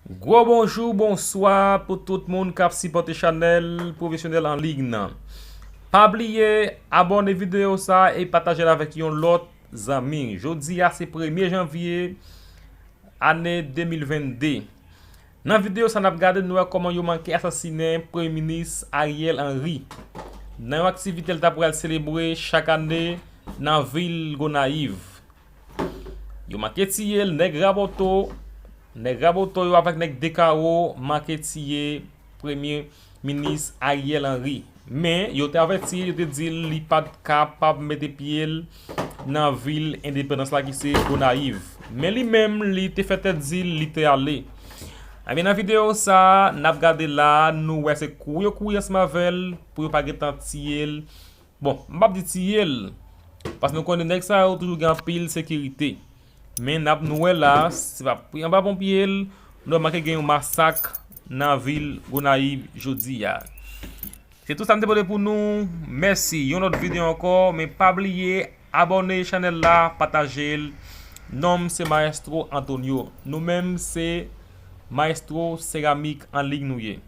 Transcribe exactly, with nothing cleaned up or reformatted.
Gwo bonjou, bonswa pou tout moun k ap sipòte chanèl pwofesyonèl an liy nan. Pa bliye abòne videyo sa e pataje l avèk yon lòt zanmi. Jodi a se premye janvye ane de mil vennde. Nan videyo sa n ap gade, nou wè kòman yo manke asasinen Premye Minis Ariel Henry nan yon aktivite l ta pral selebre chak ane nan vil Gonayiv. Yo manke tiye l, nèg Raboto, nèg Raboto yo avèk nèg Dekawo manke tiye Premye Minis Ariel Henry. Men yo te avèti l, yo te di l li pa t kapab mete pye l nan vil endepandans la ki se Gonayiv. Men li menm, li te fè tèt di l li te ale. Ebyen, nan videyo sa a n ap gade la, nou wè se kouri yo kouri ansanm avè l pou yo pa gentan tiye l. Bon, m p ap di tiye l, paske nou konnen nèg sa yo toujou gen anpil sekirite. Men n ap nou wè la, se pa pri anba pon pye l, nou wè manke gen yon masak nan vil Gonayiv jodi a. Se tout sa m te pote pou nou. Mèsi. Yon lòt videyo ankò, men pa bliye abòne chanèl la, pataje l. Non m se Maestro Antonio. Nou menm se Maestro Seramik an liy nou ye.